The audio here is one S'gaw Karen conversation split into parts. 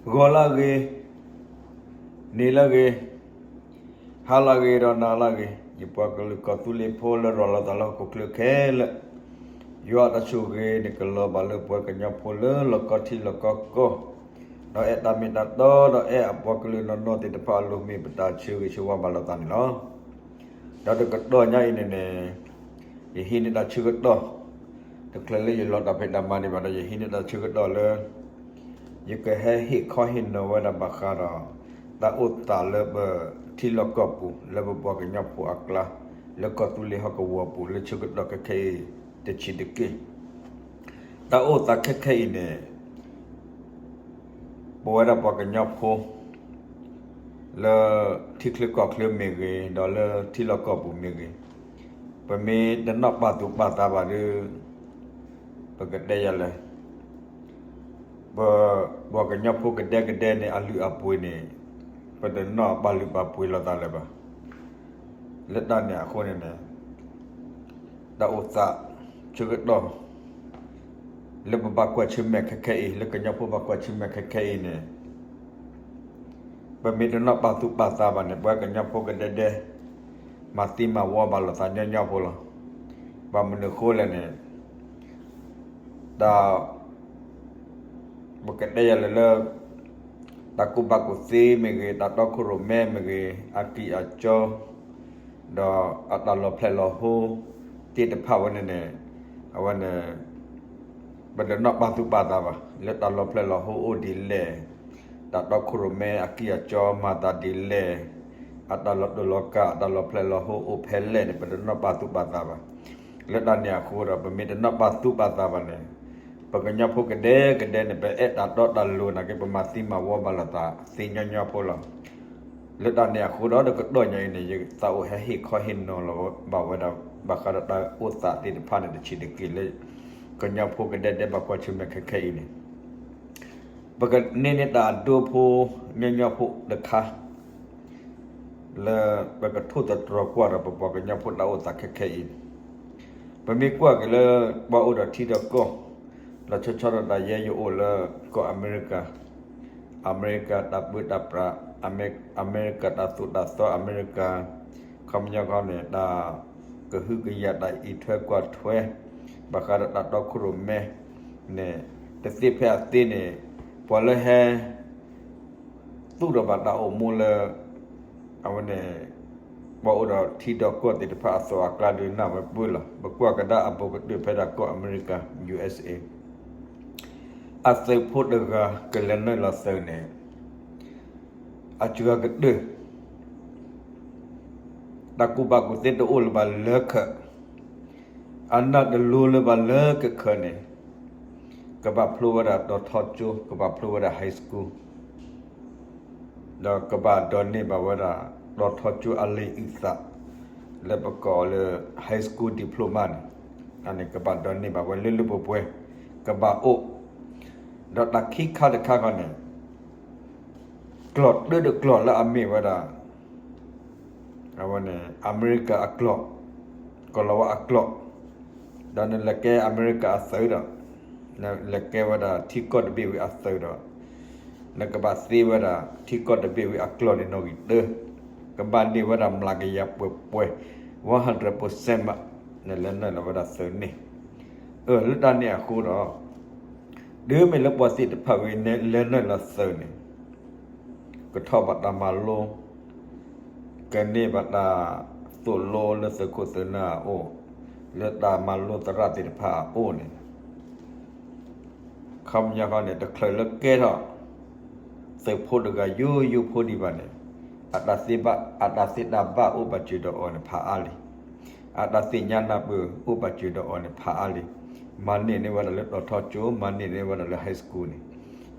ဂီၤလၢအဂ့ၤ, နံၤလၢအဂ့ၤ, ဟါလၢအဂ့ၤဒီးနၤလၢအဂ့ၤ, ယပှၤကလုာ်ကီၢ်သူလ့ၤဖိလၢရၤလီၤသးလၢဟီၣ်ခိၣ်ချၢခဲလၢာ်, ယွၤအတၢ်ဆိၣ်ဂ့ၤန့ၣ် ကလီၤဘၣ်လၢပှၤကညီဖိလၢလီၢ်ကီၢ်ထံလီၢ်ကီၢ်ကီၢ်, ဒီးအဲၣ်တၢ်မ့ၢ်တၢ်တီ ဒီးအဲၣ်အပှၤကလုာ်နီၢ်နီၢ်သ့ၣ်တဖၣ်အလိၤ မ့ၢ်ပတၢ်ဆၢဂ့ၤဆၢဝါဘၣ်လိာ်သးန့ၣ်လီၤ. ဒီးတကတီၢ်ညါအံၤန့ၣ်န့ၣ်, ယဟံးန့ၢ်တၢ်ဆၢကတီၢ်, တချုးလၢယလီၤတၢ်ဖံးတၢ်မၤဒံးဘၣ်ဒီး ယဟံးန့ၢ်တၢ်ဆၢကတီၢ်လၢ ယကဟဲဟ့ၣ်ခီဟ့ၣ်နီၤဝဲဒၣ်ဘၣ်ဃးဒီး တၢ်အိၣ်သးလၢပထံလီၢ်ကီၢ်ပူၤ လၢပပှၤကညီဖိအကျါ, လၢကီၢ်သူလ့ၤဟီၣ်ကဝီၤပူၤ လၢဆၢကတီၢ်ခဲခဲအံၤ တဆံးတက့ၢ်. တၢ်အိၣ်သးခဲခဲအံၤန့ၣ် ပဝဲဒၣ်ပှၤကညီဖိ လၢထံချၢကီၢ်ချၢမ့ၢ်ဂ့ၤ, ဒီးလၢထံလီၢ်ကီၢ်ပူၤမ့ၢ်ဂ့ၤ, ပမ့ၢ်တနီၣ်ပာ်သူၣ်ပာ်သးဘၣ်ဒီး ပကတဲယၤလဲၣ်, ပ, ပှၤကညီဖိကဒဲကဒဲန့ၣ် အလုၢ်အပှ့ၤန့ၣ် ပတနီၣ်ပာ်လုၢ်ပာ်ပှ့ၤလိာ်သးလၢၤဘၣ်. လၢတၢ်န့ၣ်အဃိန့ၣ်န့ၣ် တၢ်အိၣ်သး ဆၢကတီၢ် လၢပဘၣ်ကွၢ်ဆၢၣ်မဲာ်ခဲခဲအံၤ, လၢကညီဖိဘၣ်ကွၢ်ဆၢၣ်မဲာ်ခဲခဲအံၤန့ၣ် ပမ့ၢ်တနီၣ်ပာ်သူၣ်ပာ်သးဘၣ်န့ၣ် ပှၤကညီဖိကဒဲဒဲ မၤသံမၤဝီဘၣ်လိာ်သးညီညီဖိလီၤ. ဘၣ်မနုၤအဃိလဲၣ်န့ၣ် တၢ် ပကတဲယၤလဲၣ်လၢ တၢ်ကူၣ်ဘၣ်ကူၣ်သ့မ့ၢ်ဂ့ၤ, တၢ်တီခိၣ်ရိၣ်မဲမ့ၢ်ဂ့ၤ, အကံၢ်အစီ ဒီးအတၢ်လီၤဖျဲၣ်လီၤဟိသ့ၣ်တဖၣ်ဝဲန့ၣ်န့ၣ်, အဝဲန့ၣ် ပတနီၣ်ပာ်သူၣ်ပာ်သးဘၣ် လၢတၢ်လီၤဖျဲၣ်လီၤဟိအိၣ်ဒ်လဲၣ်, တၢ်တီခိၣ်ရိၣ်မဲအကံၢ်အစီမၤသးဒ်လဲၣ်, အတၢ်လီၤတူာ်လီၤကာ် အတၢ်လီၤဖျဲၣ်လီၤဟိအိၣ်ဖဲလဲၣ်န့ၣ် ပတနီၣ်ပာ်သူၣ်ပာ်သးဘၣ်. လၢတၢ်န့ၣ်အဃိဒီး ပမ့ၢ်တနီၣ်ပာ်သူၣ်ပာ်သးဘၣ်န့ၣ် ပကညီဖိကဒဲကဒဲန့ၣ် ပအဲၣ်တၢ်တီတၢ်လိၤနာ်က့ ပမၤသံမၤဝီဘၣ်လိာ်သးသ့ညီညီဖိလီၤ. လၢတၢ်န့ၣ်အဃိဒီး တကတီၢ်ညါအံၤန့ၣ် ယသးအိၣ်ဟဲဟ့ၣ်ခီဟ့ၣ်နီၤလီၤဘၣ်ဝဲဒၣ် ဘၣ်ဃးဒီးတၢ်အိၣ်သးသ့ၣ်တဖၣ်န့ၣ် တဆံးတက့ၢ်လၢ ကညီဖိကဒဲဒဲဘၣ်ကွၢ်ဆၢၣ်မဲာ်ခဲခဲအံၤန့ၣ် ပကန့ၢ်န့ၢ်တၢ်အဒိဖိညီညီဖိတခါ လၢပကထိၣ်သတြီၤကွၢ်ဒီးပပှၤကညီဖိတၢ်အိၣ်သးခဲခဲအံၤန့ၣ်, ပမ့ၢ်ကွၢ်က့ၤလၢ ပှၤအိၣ်ဒီးထံဒီးကီၢ် လီၤဆီဆီဒီးတၢ်ယဲယအိၣ်လၢကီၢ်အမဲရကၤ, အမဲရကၤတၢ်ပၢတၢ်ပြး, အမဲရကၤတၢ်သိၣ်တၢ်သီ အမဲရကၤ ခီပညီခီန့ၣ် တၢ်ကဟုကယာ်တၢ်အံးထွဲကွၢ်ထွဲ ဘၣ်ဃးဒီးတၢ်တီခိၣ်ရိၣ်မဲန့ၣ် တသ့ဖဲအသ့န့ၣ် ပှၤလၢဟဲ သူၣ်ထီၣ်ဘၣ်တၢ်အိၣ်မူလၢ အဝဲန့ၣ် ပှၤအိၣ်ဒီးထံဒီးကီၢ်သ့ၣ်တဖၣ်အသိးအကျါဒုးနၢ်ဝဲပၢၢ်လီၤ. ပကွၢ်ကဒါအဘူးကတၢၢ်ဖဲဒၣ်ကီၢ်အမဲရကၤ ယူၢ်အ့းအ့း အသုးဖိတဂၤကလဲၤနုာ်လီၤသုးန့ၣ် အစှၤကတၢၢ် တၢ်ကူၣ်ဘၣ်ကူၣ်သ့တအိၣ်လၢၤဘၣ်လၢခၢး, အနၢ်တလိလၢၤဘၣ်လၢကခၢးန့ၣ် ကဘၣ်ဖျိဝဲဒၣ်တီၤထီကၠိ, ကဘၣ်ဖျိဝဲဒၣ် high school ဒီးကဘၣ်ဒိးန့ၢ်ဘၣ်ဝဲဒၣ် တီၤထီကၠိအလံာ်အုၣ်သး လၢပကိးအီၤလၢ high school diploma န့ၣ်, အန့ၣ်ကဘၣ်ဒိးန့ၢ်ဘၣ်ဝဲလၢလၢပှဲၤပှဲၤ ကဘၣ်အိၣ်, ဒီးတၢ်ခံခါတခါခီန့ၣ် ကျိာ်တၢတကျိာ်လၢအမ့ၢ်ဝဲဒၣ် အဝဲန့ၣ် အမဲရကၤအကျိာ်, ကီၤလၤဝါအကျိာ်, ဒီးနလဲၤကဲအမဲရကၤအသုးဒီး နလဲၤကဲဝဲဒၣ်ထံကီၢ်တဘ့ၣ်ဝံၤအသုးဒီး နကဘၣ်သ့ဝဲဒၣ်ထံကီၢ်တဘ့ၣ်ဝံၤအကျိာ်န့ၣ်နီၣ်ဂံၢ်တၢ, ကဘၣ်န့ၢ်ဝဲဒၣ်မျးကယၤပှဲၤပှဲၤ one hundred percent မး နလဲၤနုာ်လီၤဝဲဒၣ်သုးန့ၣ်, အၢ လၢတၢ်န့ၣ်အဃိဒီး တုၤမ့ၢ်လၢပှၤသ့ၣ်တဖၣ်ဝဲန့ၣ်လဲၤနုာ်လီၤသုးန့ၣ် ကထီၣ်ဘၣ်တၢ်မၤလိ, ကန့ၢ်ဘၣ်တၢ်သိၣ်လိလၢသုးခိၣ်သုးနၢ်အအိၣ်, လၢတၢ်မၤလိသရၣ်သ့ၣ်တဖၣ်အအိၣ်န့ၣ် ခီပညီဃီန့ၣ် တချုးလၢကဲထီၣ် သုးဖိတဂၤယိယိဖိဒံးဘၣ်န့ၣ် အတၢ်သ့ဘၣ် အတၢ်သ့တၢ်ဘၣ်အိၣ်ဘၣ်စၢၤဒီးအီၤန့ၣ်ဖးအါလံ. အတၢ်သ့ၣ်ညါနၢ်ပၢၢ်အိၣ်ဘၣ်စၢၤဒီးအီၤန့ၣ်ဖးအါလံ. မၤန့ၢ်န့ၢ်ဝဲဒၣ်လၢတီၤထီကၠိ, မၤန့ၢ်န့ၢ်ဝဲဒၣ်လၢ high school န့ၣ်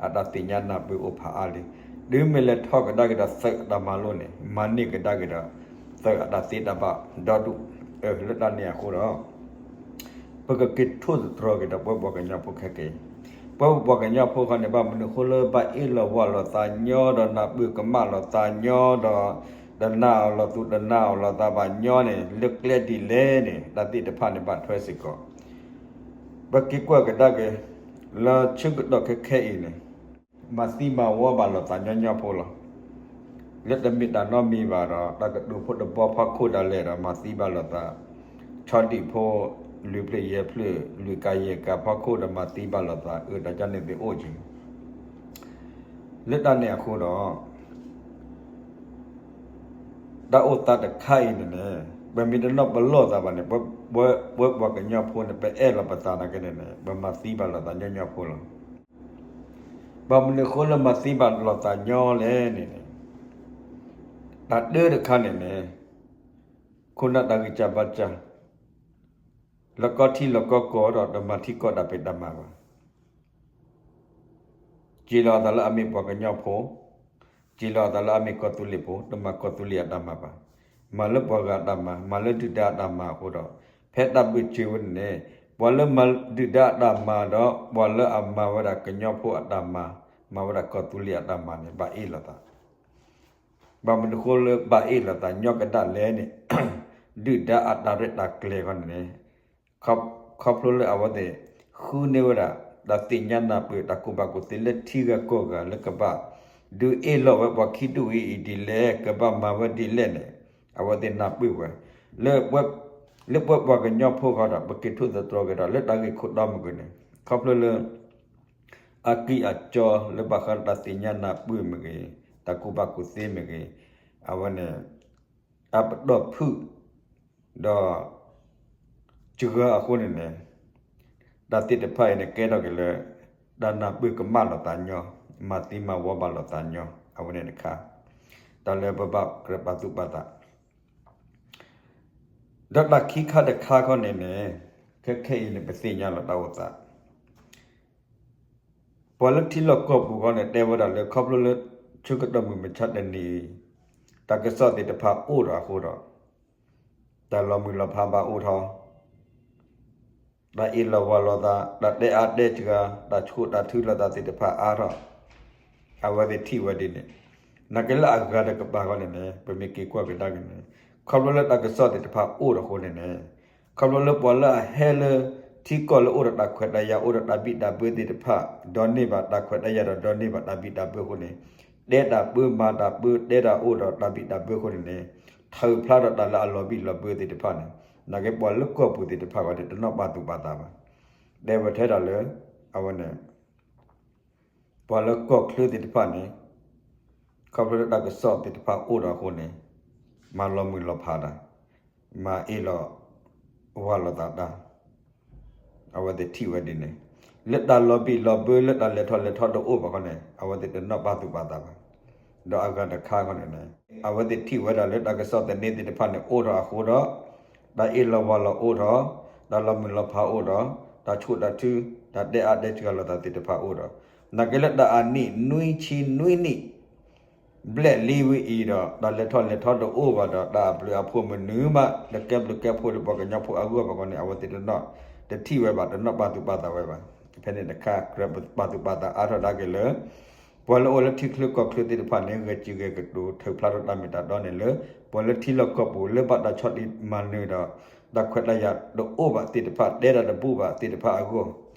အတၢ်သ့ၣ်ညါနၢ်ပၢၢ်အိၣ်ဖးအါလံ. တုၤမ့ၢ်လဲၤထီၣ်ကဒါက့ၤဒီးသုးအတၢ်မၤလိန့ၣ် မၤန့ၢ်ကဒါက့ၤဒီး သုးအတၢ်သ့တၢ်ဘၣ်ဒီဒူၣ်, အၢ လၢတၢ်န့ၣ်အဃိဒီး ပကက့ၤထိၣ်သတြီၤက့ၤဒီးပှၤပှၤကညီဖိခဲက့ၤ, ပှၤပှၤကညီဖိခီန့ၣ် ဘၣ်မနုၤဃိလၢဘၣ်အ့ၣ်လိာ်ဝီလိာ်သးညီဒီးနၢ်ပၢၢ်ကမၣ်လိာ်သးညီဒီး တနာ်အီၤလီၤသူၣ်တနာ်အီၤလီၤသးဘၣ်ညီန့ၣ် လၢကျဲဒ်လဲၣ်န့ၣ် တၢ်သ့ၣ်တဖၣ်န့ၣ်ဘၣ်ထွဲစ့ၢ်ကီး. ပက့ၤကွၢ်ကဒါက့ၤ လၢဆၢကတီၢ်ခဲခဲအံၤန့ၣ် မၤသံမၤဝီဘၣ်လိာ်သးညီညီဖိလီၤ. လၢတမ့ၢ်တၢ်နီတမံၤဘၣ်ဒီး တၢ်ကတိၤဖိတဘီဖီခိၣ်ဒၣ်လဲာ်ဒီး မၤသံဘၣ်လိာ်သး ဆီဒံၣ်ဖိ လွံၢ်ဖျၢၣ်ယဲၢ်ဖျၢၣ် လွံၢ်ကယၤယဲၢ်ကယၤဖီခိၣ်ဒီး မၤသံဘၣ်လိာ်သး အၢ တၢ်ကန့ၣ်သ့ၣ်အိၣ်က့ၤ လၢတၢ်န့ၣ်အဃိဒီး တၢ်အိၣ်သးတခါအံၤန့ၣ်န့ၣ် ပမ့ၢ်တနီၣ်ပလီၢ်သးဘၣ်န့ၣ် ပဝဲပှၤကညီဖိန့ၣ် ပအဲၣ်လီၤပသးနာ်က့န့ၣ်န့ၣ် ပမၤသံဘၣ်လိာ်သးညီညီဖိလီၤ. ဘၣ်မနုၤအဃိလၢမၤသံဘၣ်လိာ်သးညီလဲၣ်န့ၣ်န့ၣ် တၢ်တၢတခါန့ၣ်န့ၣ် ခိၣ်နၢ်တၢ်ဂံၢ်စၢ်ဘါစၢ် လီၢ်ကီထံလီၢ်ကီကီၢ်ဒီး တမၤထံကီၢ်တၢ်ဖံးတၢ်မၤဘၣ် စံးလီၤအသးလၢအမ့ၢ်ပှၤကညီဖိ, စံးလီၤအသးလၢအမ့ၢ်ကီၢ်သူလ့ၤဖိ, တမၤကီၢ်သူလ့ၤအတၢ်မၤဘၣ်. မၤလၢပှၤဂၤအတၢ်မၤ, မၤလၢဒုၣ်ဒါအတၢ်မၤအဃိဒီး, ဖဲတၢ်ဘၢၣ်စၢၤဝဲန့ၣ်န့ၣ်, ပှၤလၢမၤဒုၣ်ဒါအတၢ်မၤဒီး ပှၤလၢအမၤဝဲဒၣ်ကညီဖိအတၢ်မၤ, မၤဝဲဒၣ်ကီၢ်သူလ့ၤအတၢ်မၤန့ၣ် ဘၣ်အ့ၣ်လိာ်သး ဘၣ်မနုၤဃိလၢဘၣ်အ့ၣ်လိာ်သးညီကဒၣ်လဲၣ်န့ၣ်, ဒုၣ်ဒါအတၢ်ရဲၣ်တၢ်ကျဲၤခီန့ၣ်န့ၣ်, ခီဖျိလၢအဝဲသ့ၣ် ဃုန့ၢ်ဝဲဒၣ် တၢ်သ့ၣ်ညါနၢ်ပၢၢ်တၢ်ကူၣ်ဘၣ်ကူၣ်သ့လၢထံဂၤကီၢ်ဂၤလၢကဘၣ် ဒုးအ့ၣ်လိာ်ဝဲပှၤခံဒူၣ်အံၤအံၤဒ်လဲၣ်, ကဘၣ်မၤဝဲဒ်လဲၣ်န့ၣ်, အဝဲသ့ၣ်နၢ်ပၢၢ်ဝဲ, လၢ လၢပှၤပှၤကညီဖိဃီဒီး ပက့ၤထိၣ်သတြီၤက့ၤဒီး လၢတၢ်ဂ့ၢ်ခိၣ်တီမ့ၢ်ဂ့ၤန့ၣ်, ခီဖျိလၢ အကံၢ်အကီလၢဘၣ်ဃးဒီးတၢ်သ့ၣ်ညါနၢ်ပၢၢ်မ့ၢ်ဂ့ၤ, တၢ်ကူၣ်ဘၣ်ကူၣ်သ့မ့ၢ်ဂ့ၤ, အဝဲန့ၣ် အပတီၢ်ဖုၣ် ဒီး စှၤအဃိန့ၣ်န့ၣ်, တၢ်သ့ၣ်တဖၣ်အံၤန့ၣ်ကဲထီၣ်က့ၤလၢ တၢ်နၢ်ပၢၢ်ကမၣ်လိာ်သးညီ, မၤသံမၤဝီဘၣ်လိာ်သးညီ, အဝဲန့ၣ်တခါ, တၢ်လၢပဘၣ်ကြၢးပာ်သူၣ်ပာ်သး ဒီးတၢ်ခံခါတခါခီန့ၣ်န့ၣ်, ခဲခဲအံၤန့ၣ် ပသ့ၣ်ညါလီၤတၢ်အိၣ်သး ပှၤလၢထံလီၢ်ကီၢ်ပူၤခီန့ၣ် တဲဝဲဒၣ်လၢခီဖျိလၢ ဆၢကတီၢ်မုၢ်မဆါတနံၤအံၤ, တၢ်ကစီၣ်သ့ၣ်တဖၣ်အိၣ်ဒီးအဃိဒီး, တၢ်လီၤမုၢ်လီၤဖးဘၣ်အိၣ်ထီၣ် တၢ်အ့ၣ်လိာ်ဝီလိာ်သး, တၢ်တဲအါတဲစှၤ, တၢ်ဆှိးတၢ်ထုလိာ်သးသ့ၣ်တဖၣ်အါထီၣ်, အဝဲသ့ၣ်ထံၣ်ဝဲဒ်န့ၣ်, နာ်က့လၢအဂၤတကပၤဃီန့ၣ်န့ၣ် ပမ့ၢ်က့ၤကွၢ်ကဒါက့ၤန့ၣ်, ခီဖျိလၢတၢ်ကစီၣ်သ့ၣ်တဖၣ်အိၣ်ဒီးအဃိန့ၣ်န့ၣ်, ခီဖျိလၢပှၤလၢအဟဲလၢ ထံကီၢ်လၢအိၣ်ဒီးတၢ်ခွဲးတၢ်ယာ် အိၣ်ဒီးတၢ်ဘံၣ်တၢ်ဘၢသ့ၣ်တဖၣ် ဒိးန့ၢ်ဘၣ်တၢ်ခွဲးတၢ်ယာ်ဒီးဒိးန့ၢ်ဘၣ်တၢ်ဘံၣ်တၢ်ဘၢအဃိန့ၣ်, တဲတၢ်ပၢမၤတၢ်ပၢ တဲတၢ်အိၣ်ဒီးတၢ်ဘံၣ်တၢ်ဘၢအဃိန့ၣ်န့ၣ်, ထုးဖျါဒီးတၢ်လၢအလီၤဘံၣ်လီၤဘၢသ့ၣ်တဖၣ်န့ၣ်, နာ်က့ပှၤလၢကီၢ်ပူၤသ့ၣ်တဖၣ်ဃီန့ၣ် တနီၣ်ပာ်သူၣ်ပာ်သးဘၣ်. တဲဝဲထဲဒၣ်လၢ အဝဲန့ၣ် ပှၤလၢကီၢ်ချၢသ့ၣ်တဖၣ်န့ၣ် ခီဖျိလၢတၢ်ကစီၣ်သ့ၣ်တဖၣ်အိၣ်ဒီးအဃိန့ၣ်, မၤလီၤမုၢ်လီၤဖးတၢ်, မၤအ့ၣ်လိာ် ဝီလိာ်သးတၢ်, အဝဲသ့ၣ်ထံၣ်ဝဲဒ်န့ၣ်, လၢတၢ်လီၤဘံၣ်လီၤဘၢလၢတၢ်လဲၤထီၣ်လဲၤထီတအိၣ်ဘၣ်ခီန့ၣ် အဝဲသ့ၣ်တနီၣ်ပာ်သူၣ်ပာ်သးဘၣ်. ဒီးအဂၤတခါခီန့ၣ်န့ၣ်, အဝဲသ့ၣ်ထံၣ်ဝဲဒၣ်လၢတၢ်ကစီၣ်သန့သ့ၣ်တဖၣ်န့ၣ်အိၣ်ထီၣ်အဃိဒီး, တၢ်အ့ၣ်လိာ်ဝီလိာ်အိၣ်ထီၣ်, တၢ်လီၤမုၢ်လီၤဖးအိၣ်ဒီး, တၢ်ဆှိးတၢ်ထု, တၢ်တဲအါတဲစှၤလိာ်သးသ့ၣ်တဖၣ်အိၣ်ဒီး, နာ်က့လၢတၢ်အနံၣ်နွံဆံနွံနံၣ် ဘျဲၣ်လံဝဲအံၤဒီး တၢ်လဲၤထီၣ်လဲၤထီတအိၣ်ဘၣ်ဒီး တၢ်အဘျုးအဖှိၣ်မနုၤမး လၢကဲဘျုးကဲဖှိၣ်လၢပှၤကညီဖိအဂီၢ်ဘၣ်ခီန့ၣ် အဝဲသ့ၣ်တနီၣ်တထံၣ်ဝဲဘၣ် တနီၣ်ပာ်သူၣ်ပာ်သးဝဲဘၣ်. ဖဲန့ၣ်တခါ ကြၢးပာ်သူၣ်ပာ်သးအါထီၣ်ဒၣ်က့ၤလၢ ပှၤလၢအိၣ်လၢထံချၢကီၢ်ချၢသ့ၣ်တဖၣ်န့ၣ် ဂဲၤစံၣ်ဂဲၤကတိၤ ထုးဖျါထီၣ်တၢ်မ့ၢ်တၢ်တီန့ၣ်လၢ ပှၤလၢထံလီၢ်ကီၢ်ပူၤလၢဘၣ်တၢ်ဆီၣ်တံၢ်မၤနၢၤဒီး တၢ်ခွဲးတၢ်ယာ်တအိၣ်ဘၣ်သ့ၣ်တဖၣ် တဲတၢ်တဘူၣ်ဘၣ်သ့ၣ်တဖၣ်အဂီၢ်,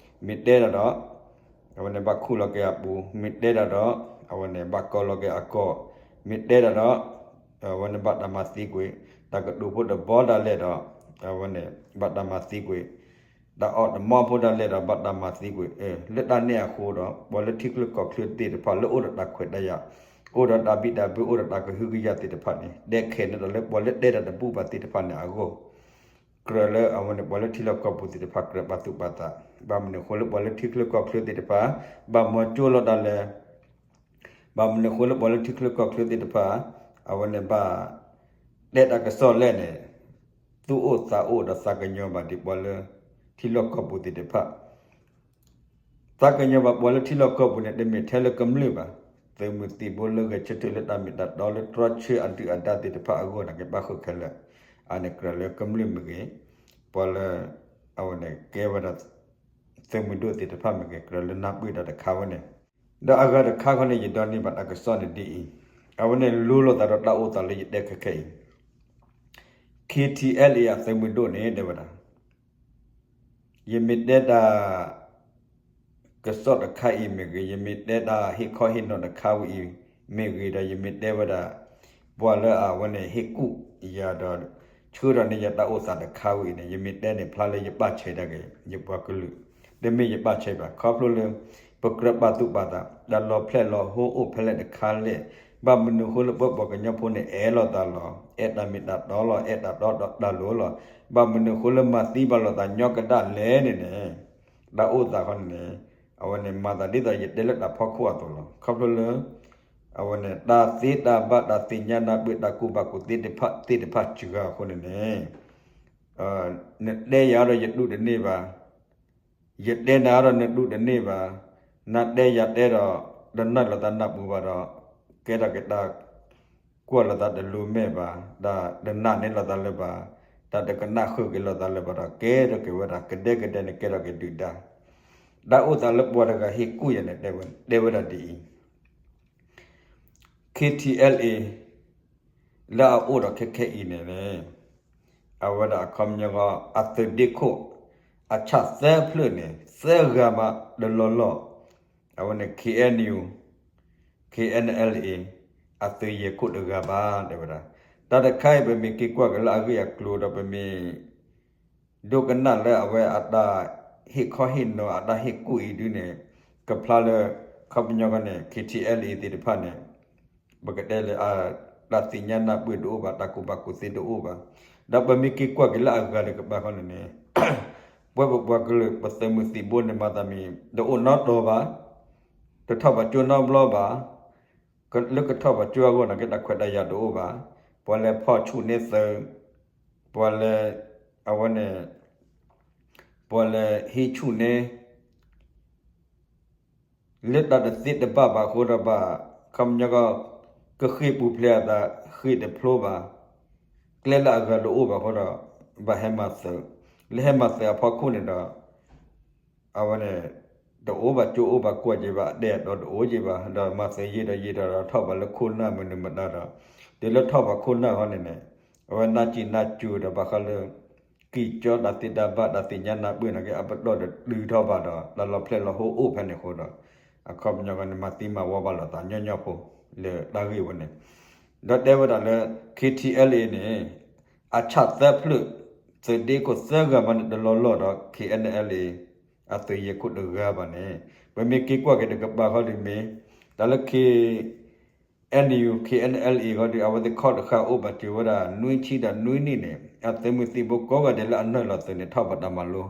မ့ၢ်တဲတၢ်ဒီး အဝဲန့ၣ်ဘၣ်ခူၣ်လီၤက့ၤအပူၤ, မ့ၢ်တဲတၢ်ဒီး အဝဲန့ၣ်ဘၣ်ကီလီၤက့ၤအကီၢ်, မ့ၢ်တဲတၢ်ဒီး အဝဲန့ၣ်ဘၣ်တၢ်မၤသံကွံာ်, တၢ်ကတိၤဖိတဘီဒၣ်လဲာ်ဒီး အဝဲန့ၣ်ဘၣ်တၢ်မၤသံကွံာ်, တၢ်အီၣ်တမီဖိဒၣ်လဲာ်ဒီးဘၣ်တၢ်မၤသံကွံာ်, လၢတၢ်န့ၣ်အဃိဒီး ပှၤလၢထံချၢကီၢ်ချၢသ့ၣ်တဖၣ်လၢအိၣ်ဒီးတၢ်ခွဲးတၢ်ယာ်, အိၣ်ဒီးတၢ်ဘံၣ်တၢ်ဘၢ အိၣ်ဒီးတၢ်ကဟုကယာ်သ့ၣ်တဖၣ်န့ၣ် တဲခဲန့ၣ်ဒီးလၢပှၤလၢတဲတၢ်တဘူၣ်ဘၣ်သ့ၣ်တဖၣ်န့ၣ်အဂီၢ် ကြၢးလၢအဝဲန့ၣ်ပှၤလၢထံလီၢ်ကီၢ်ပူၤသ့ၣ်တဖၣ်ကြၢးပာ်သူၣ်ပာ်သး, ဘၣ်မနုၤအဃိလၢပှၤလၢထံချၢကီၢ်ချၢသ့ၣ်တဖၣ် ဘၣ်မၤကၠိလီၤတၢ်လဲၣ်, ဘၣ်မနုၤအဃိလၢပှၤလၢထံချၢကီၢ်ချၢသ့ၣ်တဖၣ် အဝဲန့ၣ်ဘၣ် တဲတၢ်ကစီၣ်လဲၣ်န့ၣ် သူၣ်အိၣ်သးအိၣ်ဒီးသးကညီၤဘၣ်ဒံးပှၤလၢ ထံလီၢ်ကီၢ်ပူၤသ့ၣ်တဖၣ် သးကညီၤဘၣ်ပှၤလၢထံလီၢ်ကီၢ်ပူၤန့ၣ် တမ့ၢ်ထဲလၢကမျၢၢ်ဘၣ်, သုးမုၢ်သံၣ်ဘိလၢဂဲၤဆၢထၢၣ်လၢတၢ်မ့ၢ်တၢ်တီလၢတြီဆၢအဒုၣ်အဒါသ့ၣ်တဖၣ်အဂီၢ်န့ၣ် ကဘၣ်ဃုာ်ခဲလၢာ်, အန့ၣ်ကြၢးလၢကမျၢၢ်မ့ၢ်ဂ့ၤ, ပှၤလၢ အဝဲန့ၣ်ကဲဝဲဒၣ် သုးမုၢ်ဒိၣ်သ့ၣ်တဖၣ်မ့ၢ်ဂ့ၤ ကြၢးလၢနၢ်ပၢၢ်တၢ်တခါဝဲန့ၣ်, ဒီးအဂၤတခါခီန့ၣ် ယဒိးန့ၢ်ဘၣ်တၢ်ကစီၣ်န့ၣ်ဒ်အံၤ, အဝဲန့ၣ်လိၤလိာ်သးဒီးတၢ်အိၣ်သးလၢယတဲခဲခဲအံၤ, K T L A အသုးမုၢ်ဒိၣ်န့ၣ် တဲဝဲဒၣ် ယမ့ၢ်တဲတၢ် ကစီၣ်တခါအံၤမ့ၢ်ဂ့ၤ, ယမ့ၢ်တဲတၢ်ဟ့ၣ်ခီဟ့ၣ်နီၤတခါဝဲအံၤမ့ၢ်ဂ့ၤဒီး ယမ့ၢ်တဲဝဲဒၣ် ပှၤလၢအဝဲန့ၣ်ဟ့ၣ်ကူၣ်ယၤဒီး ဆှၢဒီးန့ၢ်ယတၢ်အိၣ်သးတခါဝဲအံၤန့ၣ် ယမ့ၢ်တဲန့ၣ် ဖျါလၢယပာ်ဆဲးတၢ်က့ၤ ယပှၤကလုာ်, တမ့ၢ်ယပာ်ဆဲးဘၣ်. ခီဖျိလၢ ပကြၢးပာ်သူၣ်ပာ်သး တၢ်လီၤဖျဲၣ်လီၤဟိအိၣ်ဖဲလဲၣ်တခါလဲၣ်, ဘၣ်မနုၤအဃိလၢပပှၤကညီဖိန့ၣ် အဲၣ်လိာ်သးလီၤ, အဲၣ်တၢ်မ့ၢ်တၢ်တီလီၤ, အဲၣ်တၢ်တီဒီးတၢ်လိၤလီၤ, ဘၣ်မနုၤအဃိလၢမၤသံဘၣ်လိာ်သးညီကဒၣ်လဲၣ်န့ၣ်န့ၣ် တၢ်အိၣ်သးဃီန့ၣ်န့ၣ် အဝဲန့ၣ်မၤသးဒ်သိးယတဲလၢတၢ်ဖီခိၣ်အသိးလီၤ. ခီဖျိလၢ အဝဲန့ၣ် တၢ်သ့တၢ်ဘၣ်တၢ်သ့ၣ်ညါနၢ်ပၢၢ်တၢ်ကူၣ်ဘၣ်ကူၣ်သ့သ့ၣ်တဖၣ်စှၤအဃိန့ၣ်န့ၣ် နတဲယၤဒီးယဒုးတန့ၢ်ဘၣ်, ယတဲနၤဒီးနဒုးတန့ၢ်ဘၣ်, နတဲယၤတဲဒီး တနၢ်လိာ်သးနၢ်ပူၤဘၣ်ဒီး ကဲထီၣ်က့ၤတၢ် ကွၢ်လိာ်သးတလိၤမဲာ်ဘၣ်, တၢ်တနာ်န့ၢ်လိာ်သးလၢၤဘၣ်, တၢ်တကနၣ်ဃုာ်က့ၤလိာ်သးလၢၤဘၣ်ဒီး ကဲထီၣ်က့ၤဝဲဒၣ် ကဒဲကဒဲန့ၣ်ကဲထီၣ်က့ၤဒုၣ်ဒါ တၢ်အိၣ်သးလၢပှၤတဂၤဟ့ၣ်ကူၣ်ယၤန့ၣ် တဲဝဲဒၣ်ဒ်အံၤ, K T L A လၢအအိၣ်ဒီးခဲခဲအံၤန့ၣ်န့ၣ် အဝဲဒၣ်အခီပညီ အသုးဒ့ခိၣ် အဆၣ်သၢဖျၢၣ်န့ၣ် သၢဂၤမးတလီၢ်လီၢ်, အဝဲန့ၣ် K N U K N L A အသုးယဲၢ်ခိၣ်တဂၤဘၣ် တဲဝဲဒၣ်. တၢ်တခါအံၤ ပမ့ၢ်က့ၤကွၢ်က့ၤလၢအဂ့ၢ်အကျိၤဒီး ပမ့ၢ် ဒိကနၣ်လၢအဝဲအတၢ်ဟ့ၣ်ခီဟ့ၣ်နီၤအတၢ်ဟ့ၣ်ကူၣ်အံၤဒုန့ၣ် ကဖျါလၢ ခီပညီန့ၣ် K T L A သ့ၣ်တဖၣ်န့ၣ် ပကတဲလၢ တၢ်သ့ၣ်ညါနၢ်ပၢၢ်တအိၣ်ဘၣ်, တၢ်ကူၣ်ဘၣ်ကူၣ်သ့တအိၣ်ဘၣ်. ဒီးပမ့ၢ်က့ၤကွၢ်က့ၤလၢအဂၤတကပၤဃီန့ၣ်န့ၣ် ပဝဲပပှၤကလုာ် ပသုးမုၢ်သံၣ်ဘိန့ၣ် မၤသးမ့ၢ်တအိၣ်နီတတီၤဘၣ်, တထီၣ်ပာ်ကၠိနီတဘျီဘၣ်, လၢကထီၣ်ပာ်ကၠိအဂီၢ်န့ၣ် ကဲတၢ်ခွဲးတၢ်ယာ်တအိၣ်ဘၣ်, ပှၤလဲၤဖီၣ်ဆူၣ်န့ၢ်သုး, ပှၤလဲၤ အဝဲန့ၣ် ပှၤလဲၤဟံးဆူၣ်န့ၢ် လၢတၢ်တသ့တဘၣ်ဘၣ်အဃိဒီးဘၣ် ခီပညီကီ ကဃ့ၢ်ပူၤဖျဲးအသး ဃ့ၢ်တဖျိဘၣ်, ကျဲလၢအဂၤတအိၣ်ဘၣ်အဃိဒီး ဘၣ်ဟဲမၤသုး, လၢဟဲမၤသုးအဖီခိၣ်န့ၣ်ဒီး အဝဲန့ၣ် တအိၣ်ဘၣ်ကၠိအိၣ်ဘၣ်ကွီၢ်က့ၤဘၣ် အဒဲအတီတအိၣ်က့ၤဘၣ် ဒီးမၤသုးယံာ်ဒီးယံာ်ဒီးထီၣ်ဘၣ်လၢခိၣ်နၢ်မနုၤမတၤဒီး တုၤလၢထီၣ်ဘၣ်ခိၣ်နၢ်ဃီန့ၣ်န့ၣ် အဝဲနၢ်စံၣ်နၢ်စူၤဒီးဘၣ်ဃးလၢ ကံၢ်ကၠီတၢ်သ့တၢ်ဘၣ်တၢ်သ့ၣ်ညါနၢ်ပၢၢ်န့ၣ်က့ အပတီၢ်တတုၤထီၣ်ဘၣ်ဒီး တၢ်လီၤဖျဲၣ်လီၤဟိအိၣ်ဖဲန့ၣ်အဃိဒီး အခီပညီန့ၣ် မၤသံမၤဝီဘၣ်လိာ်သးညီညီဖိ လၢတၢ်ဂ့ၢ်ဝဲန့ၣ် ဒီးတဲဝဲဒၣ်လၢ K T L A န့ၣ် အဆၣ်သၢဖျၢၣ် သုးဒ့ခိၣ်သၢဂၤမးန့ၣ် တလီၢ်လီၢ်ဒီး K N L A အသုးယဲၢ်ခိၣ်တဂၤဘၣ်န့ၣ် ပမ့ၢ်က့ၤကွၢ်က့ၤတကပၤဃီဒုးမ့ၢ် တၢ်လၢ K N U K N L A ဃီဒီး အဝဲသ့ၣ်ခီၣ်တဃာ်အိၣ်ဘၣ်စၢၤဝဲဒၣ် နွံဆံဒီးနွံနံၣ်န့ၣ် အသုးမုၢ်သံၣ်ဘိကိးဂၤဒဲးလၢအနၢၢ်လီၤသုးန့ၣ် ထီၣ်ပှၤတၢ်မၤလိ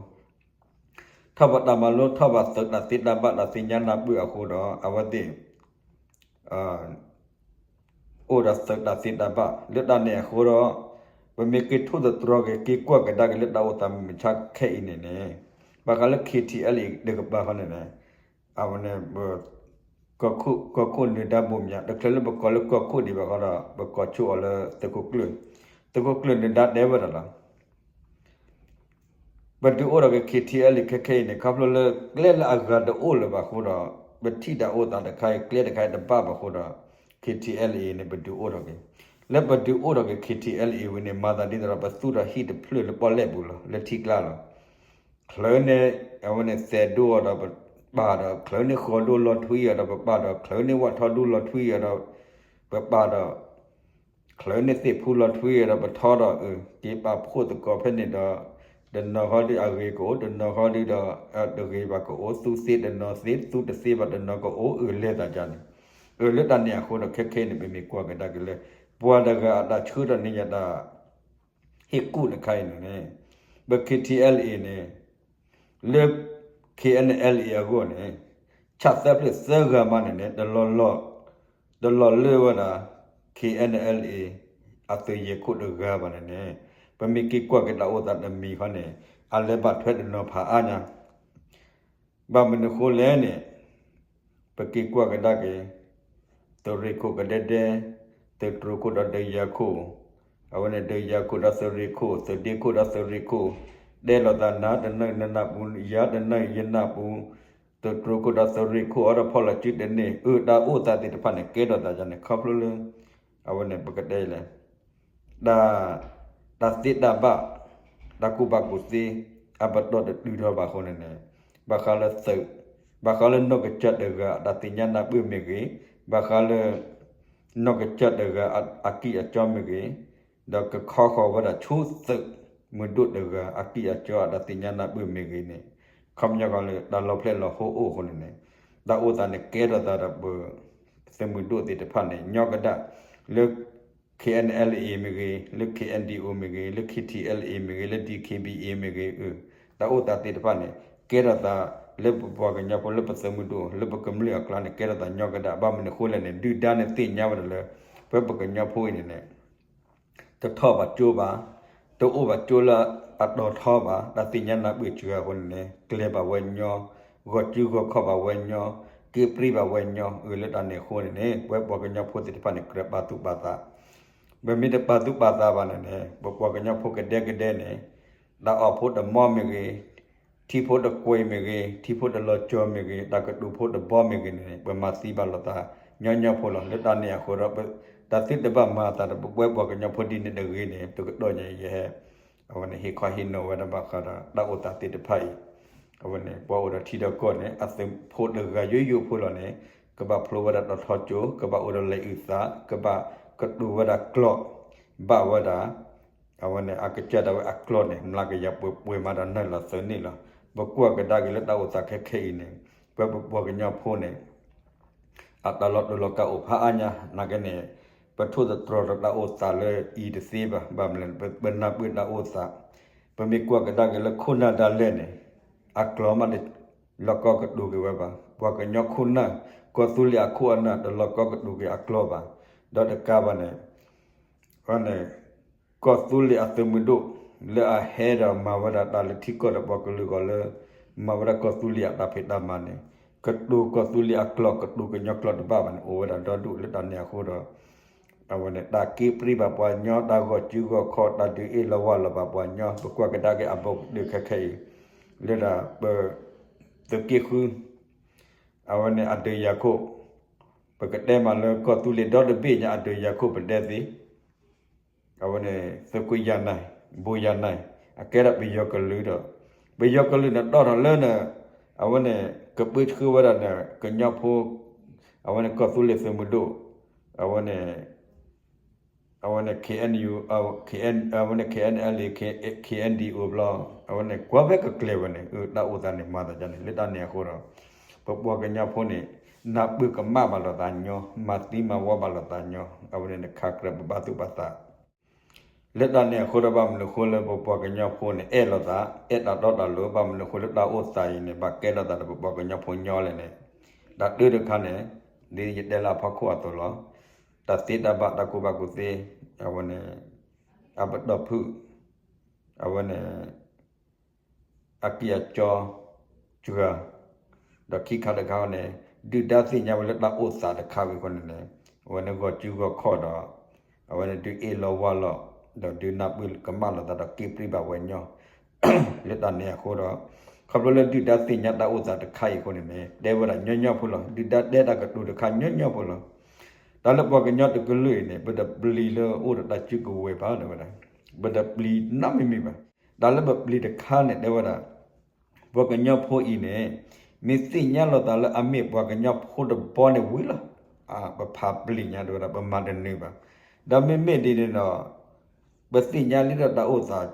ထီၣ်ပှၤတၢ်မၤလိ ထီၣ်ပှၤသုးတၢ်သ့တၢ်ဘၣ်တၢ်သ့ၣ်ညါနၢ်ပၢၢ်အဃိဒီး အဝဲသ့ၣ် အိၣ်ဒီးသုးတၢ်သ့တၢ်ဘၣ် လၢတၢ်န့ၣ်အဃိဒီး ပမ့ၢ်က့ၤထိၣ်သတြီၤက့ၤ က့ၤကွၢ်ကဒါက့ၤလၢတၢ်အိၣ်သးမုၢ်မဆါခဲအံၤန့ၣ်န့ၣ် ဘၣ်ဃးလၢ K T L A တကပၤဃီန့ၣ်န့ၣ် အဝဲန့ၣ် ကီၢ်ခိၣ် ကီၢ်ခိၣ်နၢၤဒါဘိမၠး တချုးလၢပကိးလၢကီၢ်ခိၣ်ဒံးဘၣ်ဃီဒီး ပကိးဆိအီၤလၢသုးခိၣ်ကျၢၢ် သုးခိၣ်ကျၢၢ်နၢၤဒါတဲဝဲဒၣ်လီၤ ပဒုးအိၣ်ထီၣ်က့ၤ K T L A ခဲခဲအံၤန့ၣ် ခီဖျိလၢကျဲလၢအဂၤတအိၣ်လၢၤဘၣ်အဃိဒီး ပထံၣ်တၢ်အိၣ်သးတခါအံၤ ကျဲတခါအံၤတဘၣ်ဘၣ်အဃိဒီး K T L A န့ၣ် ပဒုးအိၣ်ထီၣ်က့ၤ လၢပဒုးအိၣ်ထီၣ်က့ၤ K T L A ဝံၤန့ၣ် မၤသးဒ်သိးဒီး ပသူၣ်ထီၣ်ဟံၣ်တဖျၢၣ်လၢပီၣ်လဲၣ်ပူၤလီၤ လၢထံကျါလီၤ ချၢးန့ၢ် အဝဲန့ၣ်သဲးဒိၣ်အီၤဒီးပပာ်ဒီး ချၢးန့ၢ်ဃီၤဒိၣ်လီၤထွံအီၤဒီးပပာ်ဒီး ချၢးန့ၢ်ဝၣ်ထီဒိၣ်လီၤထွံအီၤဒီး ပပာ်ဒီး ချၢးန့ၢ်သ့ၣ်ဖူလီၤထွံအီၤဒီးပထီဒီး အၢ က့ၤပာ်ဖှိၣ်သကိးဖဲန့ၣ်ဒီး တနီၤဃီဒုးအဂ့ၤကအိၣ် တနီၤဃီဒုးဒီး တဂ့ၤဘၣ်ကအိၣ် သူသ့တနီၤသ့ သူတသ့ဘၣ်တနီၤကအိၣ် အၢ လဲၤသးဒ်န့ၣ် အၢ လၢတၢ်န့ၣ်အဃိဒီး ခဲခဲအံၤန့ၣ် ပမ့ၢ်ကွၢ်ကဒါက့ၤလၢ ပှၤတဂၤအတၢ်ဆှၢထီၣ်န့ၢ်ယၤတၢ် ဟ့ၣ်ကူၣ်တခါအံၤန့ၣ်န့ၣ် ပ K T L A န့ၣ် လၢ K N L A အဂီၢ်န့ၣ် ဆၣ်သၢဖျၢၣ်သၢဂၤမးန့ၣ်န့ၣ် တလီၢ်လီၢ် တလီၢ်လၢဝဲဒၣ် K N L A အသုးယဲၢ်ခိၣ်တဂၤဘၣ်န့ၣ်န့ၣ် ပမ့ၢ်က့ၤကွၢ်က့ၤတၢ်အိၣ်သးတမံၤဃီန့ၣ် အလဲၤဘၣ်ထွဲတနီၤဖးအါညါ ဘၣ်မနုၤဃိလဲၣ်န့ၣ် ပက့ၤကွၢ်ကဒါက့ၤ သုးရ့ၣ်ခိၣ်ကဒဲဒဲ သုးတြိၤခိၣ်ဒီးဒုးယၤခိၣ် အဝဲန့ၣ်ဒုးယၤခိၣ်ဒီးသုးရ့ၣ်ခိၣ် သုးဒ့ခိၣ်ဒီးသုးရ့ၣ်ခိၣ် တဲလိာ်သးနၤတနၢၣ်နနၢ်ပူၤ ယၤတနၢၣ်ယနၢ်ပူၤ သုးတြိၤခိၣ်ဒီးသုးရ့ၣ်ခိၣ်အီၤဒီးဖီၣ်လီၤစုတန့ၢ် အၢ တၢ်အိၣ်သးသ့ၣ်တဖၣ်န့ၣ် ကဲထီၣ်သးဒ်န့ၣ် ခီဖျိလၢ အဝဲန့ၣ်ပကတဲလဲၣ် တၢ် တၢ်သ့တၢ်ဘၣ် တၢ်ကူၣ်ဘၣ်ကူၣ်သ့ အပတီၢ်တတုၤထီၣ်ဘၣ်အဃိန့ၣ်န့ၣ် ဘၣ်ဃးလၢသုး ဘၣ်ဃးလၢနီၢ်ကစၢ်တဂၤအတၢ်သ့ၣ်ညါနၢ်ပၢၢ်မ့ၢ်ဂ့ၤ, ဘၣ်ဃးလၢ နီၢ်ကစၢ်တဂၤအကံၢ်အစီမ့ၢ်ဂ့ၤ, ဒီးကခီဃီၤဝဲဒၣ်ဆိသုးမုၢ်ဒိၣ်တဂၤအကံၢ်အစီအတၢ်သ့ၣ်ညါနၢ်ပၢၢ်မ့ၢ်ဂ့ၤန့ၣ်, ခီပညီကီးလၢတၢ်လီၤဖျဲၣ်လီၤဟိအိၣ်အဃိန့ၣ်န့ၣ်, တၢ်အိၣ်သးန့ၣ်ကဲထီၣ်သးဒီးပ သုးမုၢ်ဒိၣ်သ့ၣ်တဖၣ်န့ၣ် ညီကဒၣ် လၢ K N L A မ့ၢ်ဂ့ၤ, လၢ K N D O မ့ၢ်ဂ့ၤ, လၢ K T L A မ့ၢ်ဂ့ၤ, လၢ D K B A မ့ၢ်ဂ့ၤ, တၢ်အိၣ်သးသ့ၣ်တဖၣ်န့ၣ် ကဲထီၣ်သးလၢပပှၤကညီဖိလၢပသုးမုၢ်ဒိၣ် လၢပကမျၢၢ်အကျါန့ၣ် ကဲထီၣ်သးညီကဒၣ် ဘၣ်မနုၤအဃိလဲၣ်န့ၣ် ဒုၣ်ဒါန့ၣ်သ့ၣ်ညါဝဲဒၣ်လၢ ပပှၤကညီဖိအံၤန့ၣ်န့ၣ် တထီၣ်ဘၣ်ကၠိဘၣ်, တအိၣ်ဘၣ်ကၠိလၢအတီၤထီဘၣ်, တၢ်သ့ၣ်ညါနၢ်ပၢၢ်စှၤအဃိန့ၣ်န့ၣ် ကျဲၤဘၣ်ဝဲညီ, ဂီၤစုဂီၤခီၣ်ဘၣ်ဝဲညီ, က့ပြံဘၣ်ဝဲညီ, အၢ လၢတၢ်န့ၣ်အဃိန့ၣ်န့ၣ် ပဝဲပှၤကညီဖိသ့ၣ်တဖၣ်န့ၣ် ကြၢးပာ်သူၣ်ပာ်သး, ပမ့ၢ်တပာ်သူၣ်ပာ်သးဘၣ်န့ၣ်န့ၣ် ပပှၤကညီဖိကဒဲကဒဲန့ၣ် တၢ်အီၣ်ဖိတမီမ့ၢ်ဂ့ၤ, ထံဖိတကွံာ်မ့ၢ်ဂ့ၤ, ထံဖိတလီၤကၠီၤမ့ၢ်ဂ့ၤ, တၢ်ကတိၤဖိတဘီမ့ၢ်ဂ့ၤန့ၣ် ပမၤသံဘၣ်လိာ်သးညီညီဖိလီၤ. လၢတၢ်န့ၣ်အဃိဒီး တၢ်သုတဘၣ်မၤအသးဒီး ပဝဲပှၤကညီဖိဒ်န့ၣ်တဂ့ၤန့ၣ် တကတီၢ်ညါအံၤယဟဲ အဝဲန့ၣ် ဟ့ၣ်ခီဟ့ၣ်နီၤဝဲဒၣ်ဘၣ်ဃးဒီးတၢ်အိၣ်သးသ့ၣ်တဖၣ်အံၤ, အဝဲန့ၣ် ပှၤအိၣ်ဒီးထံဒီးကီၢ်န့ၣ် အသုးဖိတဂၤယိယိဖိလီၤန့ၣ် ကဘၣ်ဖျိဝဲဒၣ်တီၤထီကၠိ, ကဘၣ်အိၣ်ဒီးလဲၤအုၣ်သး, ကဘၣ်ကတိၤဝဲဒၣ်ကျိာ်, ဘၣ်ဝဲဒၣ် အဝဲန့ၣ် အကစၢ်ဒၣ်ဝဲအကျိာ်န့ၣ် မျးကယၤပှဲၤပှဲၤမးဒီးနၢ်လီၤသၢနံၣ်လီၤ. ပကွၢ်ကဒါက့ၤလၢတၢ်အိၣ်သးခဲခဲအံၤန့ၣ် ပဝဲပပှၤကညီဖိန့ၣ် အတၢ်လီၤတူာ်လီၤကာ်အိၣ်ဖးအါညါ နာ်က့န့ၣ် ပထိၣ်သတြီၤဒီးတၢ်အိၣ်သးလၢအံၤတသ့ဘၣ်. ဘၣ်မနုၤလဲၣ် ပနၢ်ပၢၢ်တၢ်အိၣ်သး, ပမ့ၢ်ကွၢ်ကဒါက့ၤလၢခိၣ်နၢ်ဒၣ်လဲာ်န့ၣ် အကျိာ်မးတလီၤကီကတိၤက့ၤဝဲဘၣ်. ပှၤကညီခိၣ်နၢ် ကီၢ်သူလ့ၤအခိၣ်အနၢ် တလီၤကီကတိၤက့ၤအကျိာ်ဘၣ်. ဒီးတကးဘၣ်န့ၣ် န့ၣ် ကီၢ်သူလ့ၤအသုးမုၢ်ဒိၣ် လၢအဟဲဒီးမၤဝဲဒၣ်တၢ်လၢထံကီၢ်ဒီးပှၤကလုာ်အဂီၢ်လၢ မၤဝဲဒၣ်ကီၢ်သူလ့ၤအတၢ်ဖံးတၢ်မၤန့ၣ် ကတိၤကီၢ်သူလ့ၤအကျိာ် ကတိၤကညီကျိာ်တဘၣ်ဘၣ်န့ၣ် အိၣ်ဝဲဒၣ်ဒီဒူၣ်လၢတၢ်န့ၣ်အဃိဒီး အဝဲန့ၣ် တၢ်က့ပြံဘၣ်ပှၤညီ တၢ်ဂီၤစုဂီၤခီၣ် တၢ်ဒုးအ့ၣ်လိာ်ဝီလိာ်ဘၣ်ပှၤညီ ပကွၢ်ကဒါက့ၤအဘူးကတၢၢ်ခဲခဲအံၤ လၢဒၣ်ပ သုးက့ဃု အဝဲန့ၣ်အဒုးယၤခိၣ် ပကတဲမးလၢကီၢ်သူလ့ၤဒီတဘ့ၣ်ညါအဒုးယၤခိၣ်ပတဲသ့ အဝဲန့ၣ် သုးခိၣ်ယၤနၢၤ ဘိယၤနၢၤ အကဲဒၣ်ပယီၤကလုာ်ဒီး ပယီၤကလုာ်န့ၣ်တီၢ်ထီၣ်လၢန့ၣ် အဝဲန့ၣ် ကပၢဆှၢဝဲဒၣ်န့ၣ် ကညီဖိ အဝဲန့ၣ်ကီၢ်သူလ့ၤသုးမုၢ်ဒိၣ် အဝဲန့ၣ် အဝဲန့ၣ် KNU အဝဲန့ၣ် KNLA KNDO ဘျီ အဝဲန့ၣ် ကွၢ်ဖဲကကျဲၤဝဲန့ၣ် အတၢ်အိၣ်သးန့ၣ်မၤသးဒ်န့ၣ် လၢတၢ်န့ၣ်အဃိဒီး ပပှၤကညီဖိန့ၣ် နၢ်ပၢၢ်ကမၣ်ဘၣ်လိာ်သးညီ မၤသံမၤဝီဘၣ်လိာ်သးညီ အဝဲန့ၣ်န့ၣ် ခးကြၢးပဘၣ်သူၣ်ဘၣ်သး လၢတၢ်န့ၣ်အဃိဒီး ဘၣ်မနုၤအဃိလၢပပှၤကညီဖိန့ၣ် အဲၣ်လိာ်သး အဲၣ်တၢ်တီတၢ်လိၤ ဘၣ်မနုၤအဃိလၢတၢ်အိၣ်သးအံၤန့ၣ် ဘၣ်ကဲထီၣ်သးဒီးပပှၤကညီဖိညီလဲၣ်န့ၣ် တၢ်တၢတခါန့ၣ် ဒ်ယတဲလၢအဖီခိၣ်အသိးလီၤ. တၢ်သ့တၢ်ဘၣ် တၢ်ကူၣ်ဘၣ်ကူၣ်သ့ အဝဲန့ၣ် အပတီၢ်ဖုၣ် အဝဲန့ၣ် အကံၢ်အစီ စှၤ ဒီးခံခါတခါန့ၣ် ဒုၣ်ဒါသ့ၣ်ညါဝဲလၢတၢ်အိၣ်သးတခါဝံၤအဃိန့ၣ်န့ၣ် အဝဲန့ၣ်ဂီၤစုဂီၤခီၣ်ဒီး အဝဲန့ၣ်ဒုးအ့ၣ်လိာ်ဝီလိာ် ဒီးဒုးနၢ်ပၢၢ်ကမၣ်လိာ်သးဒီးက့ပြံဘၣ်ဝဲညီ လၢတၢ်န့ၣ်အဃိဒီး ခီဖျိလၢဒုၣ်ဒါသ့ၣ်ညါတၢ်အိၣ်သးတခါအံၤအဃိန့ၣ်န့ၣ် တဲဝဲဒၣ်ညီညီဖိလီၤ. ဒုၣ်ဒါတဲတၢ်ကတိၤတခါညီညီဖိလီၤ. တၢ်လၢပှၤကညီတကလုာ်အံၤန့ၣ် ပတပျံၤလၢအိၣ်ဒီးတၢ်စုကဝဲၤဘၣ် တဲဝဲဒၣ် ပတပျံၤနီတမံၤမံၤဘၣ်. တၢ်လၢပပျံၤတခါန့ၣ် တဲဝဲဒၣ် ပှၤကညီဖိအံၤန့ၣ် မ့ၢ်သ့ၣ်ညါလိာ်သးလၢအမ့ၢ်ပှၤကညီဖိတဘီန့ၣ်ဝံၤလီၤ. ပဖးပျံၤညါ တဲဝဲဒၣ် ပမၤတနၢၤဘၣ်. ဒီးမ့မ့ၢ်ဒ်န့ၣ်ဒီး ပသ့ၣ်ညါလံဒီးတၢ်အိၣ်သး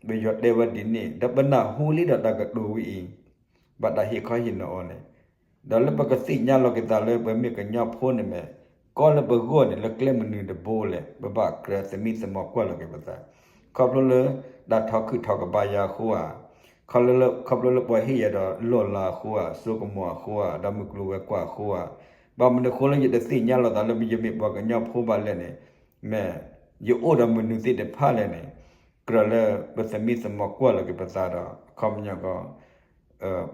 ပယီၤတဲဝဲဒ်န့ၣ် ဒီးပနၢ်ဟူလံဒီးတၢ်ကတိၤဝဲအံၤ ဘၣ်တၢ်ဟ့ၣ်ခီဟ့ၣ်နီၤအီၤန့ၣ် ဒီးလၢပကသ့ၣ်ညါလီၤက့ၤသးလၢပမ့ၢ်ကညီဖိန့ၣ်မ့ၢ် ကီလၢပဂီၢ်န့ၣ် လၢကျဲမနုၤတဘိလဲၣ် ပဘၣ်ကြၢးသမံသမိးကွၢ်လီၤက့ၤပသး ခီဖျိလၢ တၢ်ထီခုၣ်ထီကဘါယၤအဃိဧါ, ခီဖျိလၢပှၤဟ့ၣ်ယၤဒီးလီၢ်လၤအဃိဧါ, စိကမီၤအဃိဧါ, ဒီးမုၢ်ကျိၤဝဲၤကွာ်အဃိဧါ, ဘၣ်မနုၤအဃိလၢယတသ့ၣ်ညါလိာ်သးလၢယမ့ၢ်ပှၤကညီဖိဘၣ်လဲၣ်န့ၣ်, မ့ၢ်ယအိၣ်ဒီးမနုၤသ့ၣ်တဖၣ်လဲၣ်န့ၣ်, ကြၢးလၢပသမံသမိးကွၢ်လီၤက့ၤပသးဒီး အခီပညီကီး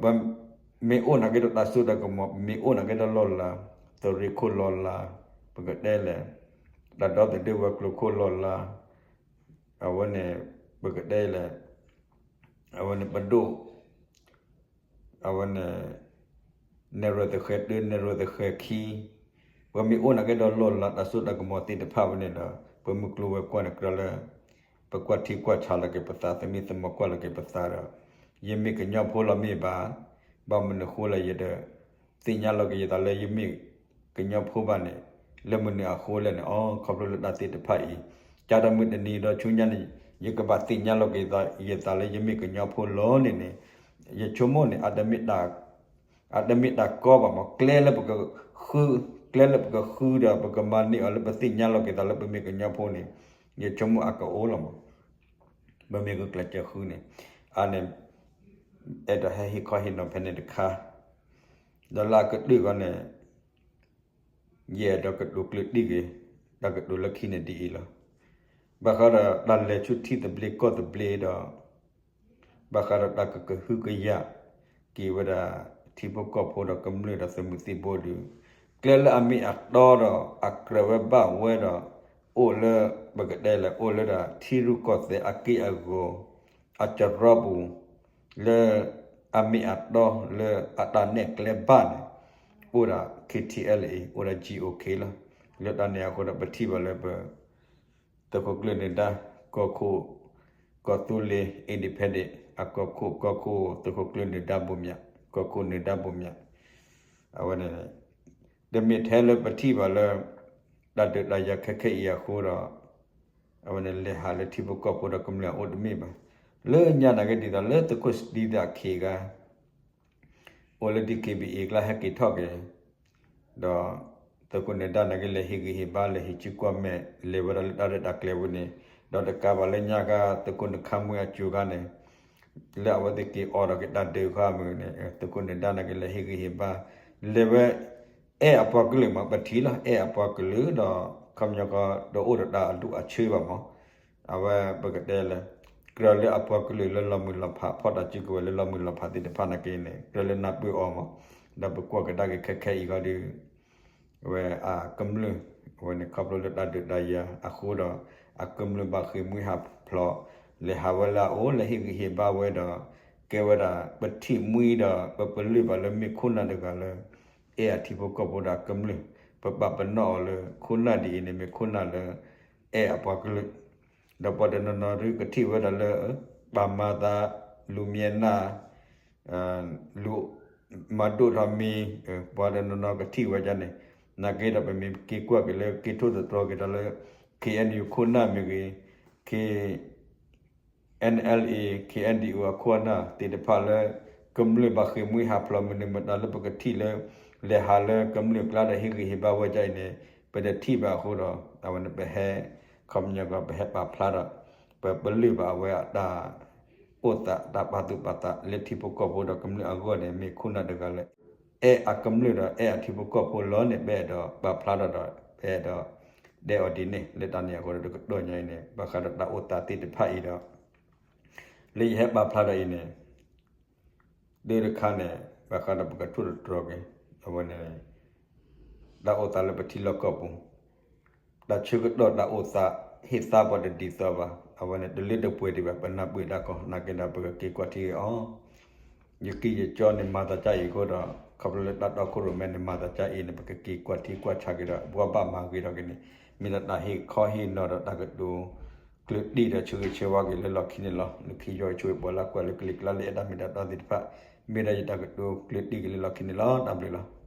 ပမ့ၢ်အိၣ်နာ်က့ဒီးတၢ်စိတၢ်ကမီၤ, ပမ့ၢ်အိၣ်နာ်က့ဒီးလီၢ်လၤ, သုးရ့ၣ်ခိၣ်လီၢ်လၤ, ပကတဲလဲၣ်, တၢ်ဒီသဒၢဝဲၤကျိၤခိၣ်လီၢ်လၤ, အဝဲန့ၣ် ပကတဲလဲၣ်, အဝဲန့ၣ်ပဒိၣ် အဝဲန့ၣ် နဲၣ်ရွဲၣ်သဃဲၤတၢ နဲၣ်ရွဲၣ်သဃဲၤခံ, ပမ့ၢ်အိၣ်နာ်က့ဒီးလီၢ်လၤ တၢ်စိတၢ်ကမီၤသ့ၣ်တဖၣ်ဝဲန့ၣ်ဒီး ပမုၢ်ကျိၤဝဲၤကွာ်န့ၣ်ကြၢးလၢ ပကွၢ်ထံကွၢ်ဆးလီၤက့ၤပသး, သမံသမိးကွၢ်လီၤက့ၤပသးဒီး ယမ့ၢ်ကညီဖိလီၤမ့ၢ်ဘၣ်, ဘၣ်မနုၤအဃိလဲၣ် ယတသ့ၣ်ညါလီၤက့ၤယသးလၢယမ့ၢ်ကညီဖိဘၣ်န့ၣ်, လၢမနုၤအဃိလဲၣ်န့ၣ် အိ ခီဖျိလၢတၢ်သ့ၣ်တဖၣ်အံၤ, ကၢ်တၢ်မုၢ်တနံၤဒီးဆူညါန့ၣ် ယကဘၣ်သ့ၣ်ညါလီၤက့ၤယသးလၢယမ့ၢ်ကညီဖိလီၤန့ၣ်န့ၣ်, ယဆိကမိၣ်န့ၣ် အတမ့ၢ်တၢ်ကီဘၣ်မး, ကျဲလၢပကဃု, ကျဲလၢပကဃုဒီး ပကမၤန့ၢ်အီၤလၢပသ့ၣ်ညါလီၤက့ၤသးလၢပမ့ၢ်ကညီဖိန့ၣ်, ယဆိကမိၣ်အကအိၣ်လီၤမး. ပမ့ၢ်ဂုာ်ကျဲးစၢးဃုန့ၣ်, အန့ၣ် အဲၣ်ဒိးဟဲဟ့ၣ်ခီဟ့ၣ်နီၤဖဲန့ၣ်တခါ, ဒီးလၢအကတၢၢ်ဃီန့ၣ် ယအဲၣ်ဒိးကတိၤကျၢၢ်တံၢ်က့ၤ, တၢ်ကတိၤလၢခံန့ၣ်ဒ်အံၤလီၤ. ဘၣ်ဃးဒီးတၢ်လဲၤဆူထံသဘျ့ကီၢ်သဘျ့ဒီး ဘၣ်ဃးဒီးတၢ်ကကဟုကယာ်က့ၤဝဲဒၣ် ထံဖိကီၢ်ဖိဒီးကမျၢၢ်ဒီးသုးမုၢ်သံၣ်ဘိဒီး, ကျဲလၢအမ့ၢ်အတီဒီး အကြၢးဝဲဘၣ်ဝဲဒီး အိၣ်လၢ ပကတဲလဲၣ် အိၣ်လၢဒၣ်ထံရူၢ်ကီၢ်သဲးအက့ၢ်အဂီၤ အစရီပူၤ လၢအမ့ၢ်အတီလၢအတၢ်နဲၣ်ကျဲဘၣ်န့ၣ် အိၣ်ဒၣ် K T L A အိၣ်ဒၣ် G O K လီၤ. လၢတၢ်န့ၣ်အဃိဒီး ပထံၣ်ဘၣ်လၢပ သုးခိၣ်ကျၢၢ်နၢၤဒါ ကီၢ်ခိၣ် ကီၢ်သူလ့ၤ independent အကီၢ်ခိၣ် ကီၢ်ခိၣ်သုးခိၣ်ကျၢၢ်နၢၤဒါဘိမၠး ကီၢ်ခိၣ်နၢၤဒါဘိမၠး အဝဲန့ၣ် တမ့ၢ်ထဲလၢပထံၣ်ဘၣ်လၢ တၢ်ဒုးတၢ်ယၤခဲခဲအံၤအဃိဒီး အဝဲန့ၣ်လဲၤဟးလၢထံဖိကီၢ်ဖိဒီးကမျၢၢ်အအိၣ်တမ့ၢ်ဘၣ်. လၢညါနာ်က့ဒ်သိးလၢသုးခိၣ်စတံသးခ့ဂၤ အိၣ်လၢ D K B A ကျါဟဲက့ၤထီၣ်က့ၤ ဒီး သုးခိၣ်နၢၤဒါနာ်က့လဲၤဟ့ၣ်ဂံၢ်ဟ့ၣ်ဘါ လဲၤဟ့ၣ်ကူၣ်မဲာ် လဲၤဝဲဒၣ်လၢတၢ်ရဲၣ်တၢ်ကျဲၤဝဲန့ၣ်, ဒီးတကးဘၣ်လၢညါခါ သုးခိၣ်နၢၤဒါမုၢ်အစိၤခါန့ၣ် လၢအဝဲသ့ၣ်က့ၤအိးထီၣ်က့ၤတၢ်ဒုးခါမုၢ်န့ၣ် သုးခိၣ်နၢၤဒါနာ်က့လဲၤဟ့ၣ်ဂံၢ်ဟ့ၣ်ဘါ လဲၤဝဲ အဲၣ်အပှၤကလုာ်မး ပထံၣ်လီၤ အဲၣ်အပှၤကလုာ်ဒီး ခီပညီကီး တအိၣ်ဒီးတၢ်အဒူၣ်အဆၢဘၣ်မး အဝဲပကတဲလၢ ကြၢးလၢအပှၤကလုာ်လၢလီၤမုၢ်လီၤဖး ဖီၣ်တၢ်စုကဝဲၤလၢလီၤမုၢ်လီၤဖးသ့ၣ်တဖၣ်နာ်က့န့ၣ် ကြၢးလၢနၢ်ပၢၢ်အီၤမး, ဒီးပကွၢ်ကဒါက့ၤခဲခဲအံၤဃီဒီး အဝဲအကမျၢၢ် အဝဲန့ၣ်ခီဖျိလၢတၢ်ဒုးတၢ်ယၤအဃိဒီး အကမျၢၢ်ဘၣ်ဃ့ၢ်မှံဟးဖျိး လဲၤဟးဝဲလၢအအိၣ် လဲၤဟ့ၣ်ဂံၢ်ဟ့ၣ်ဘါဝဲဒီး ကဲဝဲဒၣ် ပထံၣ်မှံဒီး ပပလၢၢ်ဘၣ်လၢမ့ၢ်ခိၣ်နၢ်တဂၤလၢ အဲၣ်အထံဖိကီၢ်ဖိဒီးအကမျၢၢ်, ပပာ်ပနီၣ်အီၤလၢ ခိၣ်နၢ်ဒ်အံၤန့ၣ် မ့ၢ်ခိၣ်နၢ်လၢ အဲၣ်အပှၤကလုာ်, ဒီးပှၤတနီၤနီၤဒုးကထံၣ်ဝဲဒၣ်လၢ ပာ်မၤသး လူၤမံၤနၢ် လူၤ မၤဒိၣ်ထီၣ်မံၤ, ပှၤတနီၤနီၤကထံၣ်ဝဲဒ်န့ၣ်, နာ်က့ဒီးပမ့ၢ်က့ၤကွၢ်က့ၤလၢက့ၤထိၣ်သတြီၤက့ၤတၢ်လၢ K N U ခိၣ်နၢ်မ့ၢ်ဂ့ၤ, K N L A K N D O အခိၣ်အနၢ်သ့ၣ်တဖၣ်လၢ ကမျၢၢ်ဘၣ်ဃ့ၢ်မှံဟးဖျိးမနုၤမတၤလၢပကထံၣ်လၢ လဲၤဟးလၢကမျၢၢ်ကျါဒီးဟ့ၣ်ဂံၢ်ဟ့ၣ်ဘါဝဲဒ်အံၤန့ၣ် ပတထံၣ်ဘၣ်အဃိဒီး အဝဲန့ၣ်ပဟဲ ခီပညီကီး ပဟဲပာ်ဖျါဒီး ပပလၢၢ်ဘၣ်အဝဲအတၢ် အိၣ်သးတၢ်ပာ်သူၣ်ပာ်သးလၢထံဖိကီၢ်ဖိဒီးကမျၢၢ်အဂီၢ်န့ၣ် မ့ၢ်ခိၣ်နၢ်တဂၤလၢ အဲၣ်အကမျၢၢ်ဒီးအဲၣ်အထံဖိကီၢ်ဖိလီၤန့ၣ် ပအဲၣ်ဒိးပာ်ဖျါထီၣ်ဒီး ပအဲၣ်ဒိး တဲအီၤဒ်န့ၣ် လၢတၢ်န့ၣ်အဃိဒီးတကတီၢ်ညါအံၤန့ၣ် ဘၣ်ဃးဒီးတၢ်အိၣ်သးသ့ၣ်တဖၣ်အံၤဒီး လၢယဟဲပာ်ဖျါထီၣ်အံၤန့ၣ် ဒၢတခါန့ၣ် ဘၣ်ဃးဒီးပကထိၣ်သတြီၤက့ၤ အဝဲန့ၣ် တၢ်အိၣ်သးလၢပထံလီၢ်ကီၢ်ပူၤ တၢ်ဆၢကတီၢ်တၢ်အိၣ်သး ဟ့ၣ်သါပှၤတဒ်သိးဘၣ် အဝဲန့ၣ် တလၢတပှဲၤဒံးဘၣ် ပနၢ်ပၢၢ်ဒၣ်ကီး နာ်က့ဒီးပကက့ၤကွၢ်ထံက့ၤအီၤ ယကံၢ်ယကၠီန့ၣ်မၤသးကါအံၤအဃိဒီး ခီဖျိလၢတၢ်တီခိၣ်ရိၣ်မဲန့ၣ် မၤသးကါအံၤန့ၣ် ပကက့ၤကွၢ်ထံကွၢ်ဆးက့ၤဒီး ပှၤဘၣ်မၤဂ့ၤထီၣ်က့ၤန့ၣ် မ့ၢ်ဒၣ်တၢ်ဟ့ၣ်ခီဟ့ၣ်နီၤဒီးတၢ်ကတိၤ ကျၢၢ်တံၢ်ဒီးဆၢဂ့ၤဆၢဝါက့ၤလၢလီၢ်ခံန့ၣ်လီၤ. လၢခံယွၤဆိၣ်ဂ့ၤပှၤလၢကွၢ်လၢကလံၤကျါလၢအဲၣ်တၢ်မ့ၢ်တၢ်တီသ့ၣ်တဖၣ် မ့ၢ်ဒၣ်ယတၢ်ကတိၤကျၢၢ်တံၢ်က့ၤလၢလီၢ်ခံန့ၣ်လီၤ. တၢ်ဘျုးလီၤ.